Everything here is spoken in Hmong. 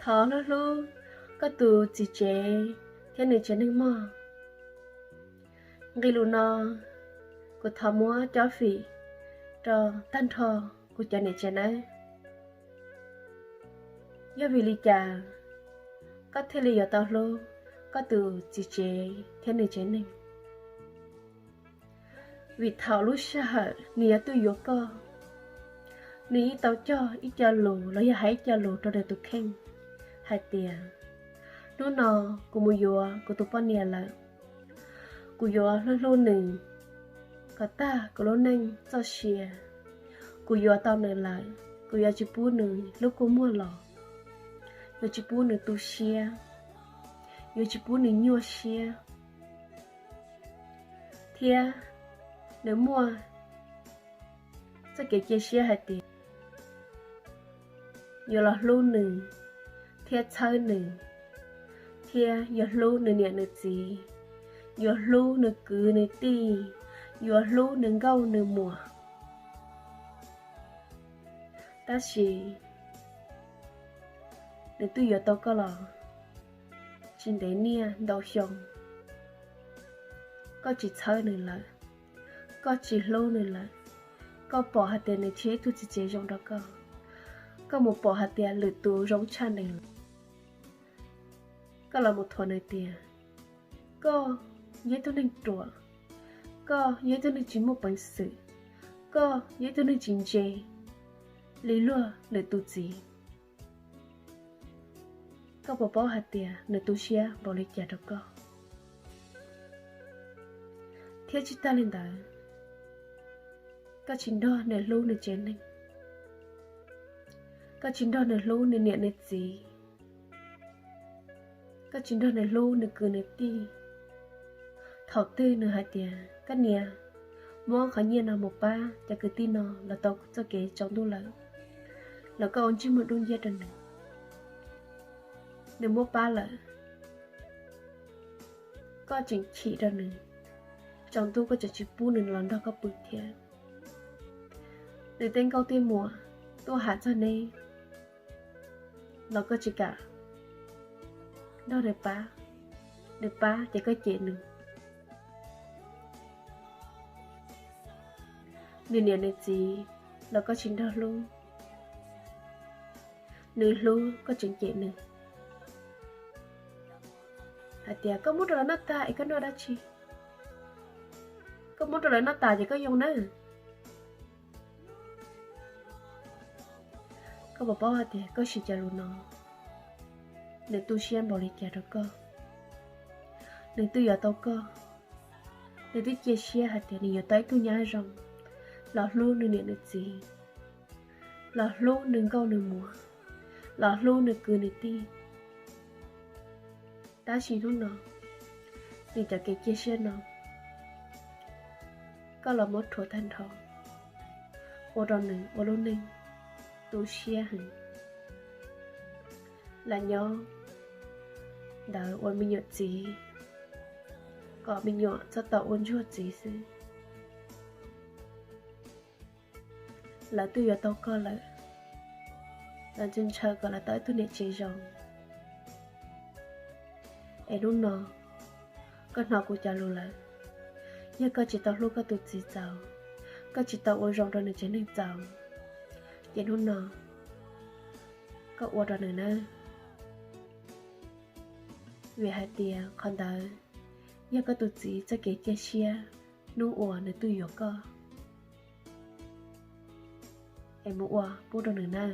Thov hlub hlub koj tus txiv tsev thiab nws tsev neeg mog. Nqe lus no kuv thov muab cob fim rau tag nrho kuv cov niam tsev nawb. Yog vim li cas koj thiaj li yuav tau hlub koj tus txiv tsev thiab nws tsev neeg? Vim thaum lub sij hawm nws yuav tuaj yuav koj, nws yeej tau cog ib co lus los yog hais ib co lus rau nws tus kheej hais tias, hnub no kuv mus yuav kuv tus poj niam lawm, kuv yuav hlub hlub nws kom tag kuv lub neej txoj sia. Kuv yuav tau nws lawm, kuv yuav tsis pub nws lub kua muag los, yuav tsis pub nws tu siab, yuav tsis pub nws nyuaj siab, thiab nws muaj txoj kev cia siab hais tias yuav los hlub nws thiab txhawb nws, thiab yuav hlub nws niam nws txiv, yuav hlub nws kwv nws tij, yuav hlub nws nkauj nws muam. Tab sis nws twb yuav tau koj los tsis ntev niaj ntau xyoo, koj tsis txhawb nws lawm, koj tsis hlub nws lawm, koj pom hais tias nws tsis yog ib tug txiv tsev zoo rau koj, koj mus pom hais tias lwm tus zoo tshaj nws lawm, koj los mus thuam nws tias koj yog ib tug neeg ruam, koj yog ib tug neeg tsis muaj peev xwm, koj yog ib tug neeg tsis ntse li luag lwm tus txiv. Koj puas paub hais tias nws tu siab npaum li cas rau koj? Thiab tsis tag li ntawd, koj tsis nrog nws hlub nws tsev neeg, koj tsis nrog nws hlub nws niam nws txiv, koj tsis nrog nws hlub nws kwv nws tij. Thaum twg nws hais tias koj niam, muab qhov nyiaj no mus pab cov kwv tij no los tau txoj kev tsaus ntuj lawm, los koj ua ntsej muag dub nciab rau nws. Nws muab pab lawm, koj tseem chim rau nws, tsaus ntuj koj tseem tsis pub nws los nrog koj pw thiab. Nws tej nkauj tej muam tuaj tham txog neb los koj tsis kam nrog nws pab, nws pab ces koj cem nws. Nws niam nws txiv los koj tsis nrog hlub, nws hlub koj tseem cem nws hais tias koj muab rau lawv noj tas es koj noj dab tsi? Koj muab rau lawv noj tas ces koj yoo nawb. Koj puas paub hais tias koj siv cov lus no, nws tu siab npaum li cas rau koj? Nws twb yuav tau koj, nws twb cia siab hais tias nws yuav tau ib tug nyab zoo los hlub nws niam nws txiv, los hlub nws nkauj nws muam, los hlub nws kwv nws tij. Tab sis hnub no, nws cov kev cia siab no, koj los muab rhuav tag nrho, ua rau nws ua lub neej tu siab heev. Lam nyob ntawd ua me nyuam txiv, kom me nyuam txhob tau ua ntsuag txiv xwb. Lawv twb yuav tau koj lawm, lawv ntshaw ntshaw kom lawv tau ib tug niam tsev zoo. Es hnub no koj hnov kuv cov lus lawm, yog koj tsis tau hlub koj tus txiv txaus, koj tsis tau ua zoo rau nws tsev neeg txaus, ces hnub no koj ua rau nws nawb. Vim hais tias qhov ntawd yog koj tus txiv txoj kev cia siab hnub uas nws twb yuav koj, es mus ua pub rau nws na.